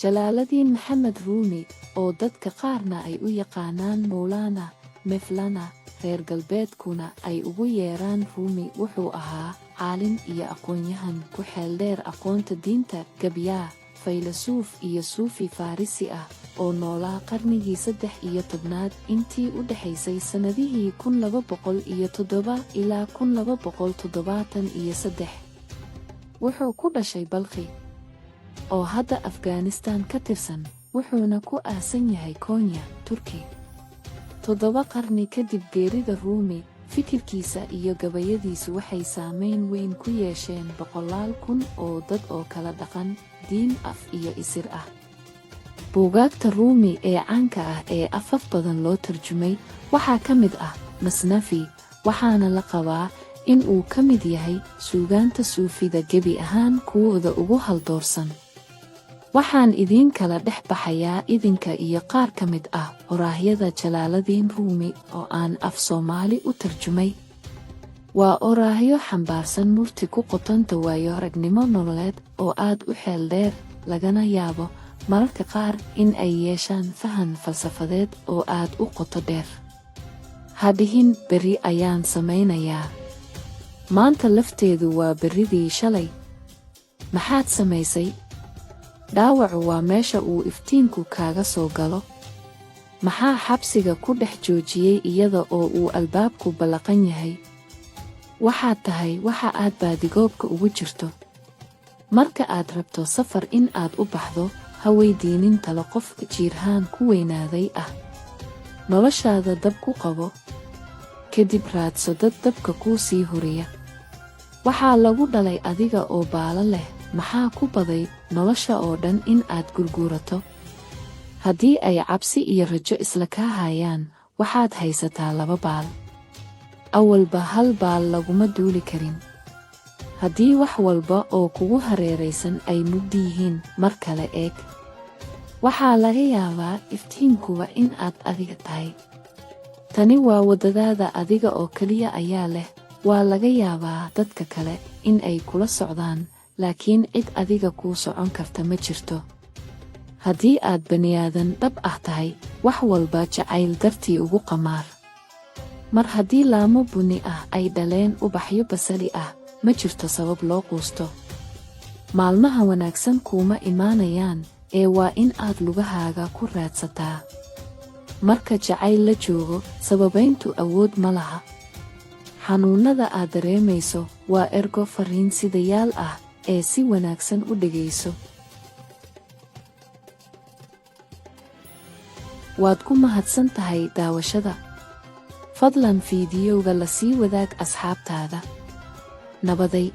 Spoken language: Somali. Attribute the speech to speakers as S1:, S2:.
S1: Jalaaladiin Maxamed Ruumi, oo dadka qaarna ay u yaqaanaan Mowlaana, Mevlana, reer galbeedkuna ay ugu yeeraan Ruumi, wuxuu ahaa caalin iyo aqoonyahan ku xeeldheer aqoonta diinta, gabyaa, faylasuuf iyo suufi Faarisi ah oo noolaa qarnigii 13aad intii u dhexaysay sannadihii 1207 ilaa 1273. Wuxuu ku dhashay Balkhi, oo hadda Afghanistan ka tirsan, wuxuuna ku aasan yahay Konya, Turki. 7 qarni kadib geerida Ruumi, fikirkiisa iyo gabayadiisu waxay saamayn weyn ku yeesheen boqolaal kun oo dad oo kala dhaqan, diin, af iyo isir ah. Buugaagta Ruumi ee caanka ah ee afaf badan loo tarjumay waxaa ka mid ah Masnafi, waxaana la qabaa in uu ka mid yahay suugaanta suufida gebi ahaan kuwooda ugu haldoorsan. Waxaan idiin kala dhex baxayaa idinka iyo qaar ka mid ah oraahyada Jalaaladiin Ruumi oo aan af Soomaali u tarjumay. Waa oraahyo xambaarsan murti ku qotonta waayo aragnimo nololeed oo aad u xeel dheer, lagana yaabo mararka qaar in ay yeeshaan fahan falsafadeed oo aad u qoto dheer. Ha dhihin "Berri ayaan samaynayaa." Maanta lafteedu waa berridii shalay. Maxaad samaysay? Dhaawacu waa meesha uu iftiinku kaaga soo galo. Maxaa xabsiga ku dhex joojiyey iyada oo uu albaabku ballaqan yahay? Waxaad tahay waxa aad baadigoobka ugu jirto. Marka aad rabto safar in aad u baxdo, ha weydiinin talo qof jiirhaan ku weynaaday ah. Noloshaada dab ku qabo, kadib raadso dad dabka kuu sii huriya. Waxaa lagu dhalay adiga oo baalo leh, maxaa ku baday nolosha oo dhan in aad gurguurato? Haddii ay cabsi iyo rajo isla kaa hayaan, waxaad haysataa laba baal. Awalba hal baal laguma duuli karin. Haddii wax walba oo kugu hareeraysan ay mugdi yihiin, mar kale eeg. Waxaa laga yaabaa iftiinkuba in aad adiga tahay. Tani waa waddadaada, adiga oo keliya ayaa leh. Waa laga yaabaa dadka kale in ay kula socdaan, laakiin cid adiga kuu socon karta ma jirto. Haddii aad bani'aadan dhab ah tahay, wax walba jacayl dartii ugu qamaar. Mar haddii laamo bunni ah ay dhaleen ubaxyo basali ah, ma jirto sabab loo quusto. Maalmaha wanaagsan kuuma imaanayaan ee waa in aad lugahaaga ku raadsataa. Marka jacayl la joogo, sababayntu awood ma laha. Xanuunnada aad dareemayso waa ergo farriin sidayaal ah ee si wanaagsan u dhegayso. Waad ku mahadsan tahay daawashada. Fadlan fiidiyowga la sii wadaag asxaabtaada. Nabaday.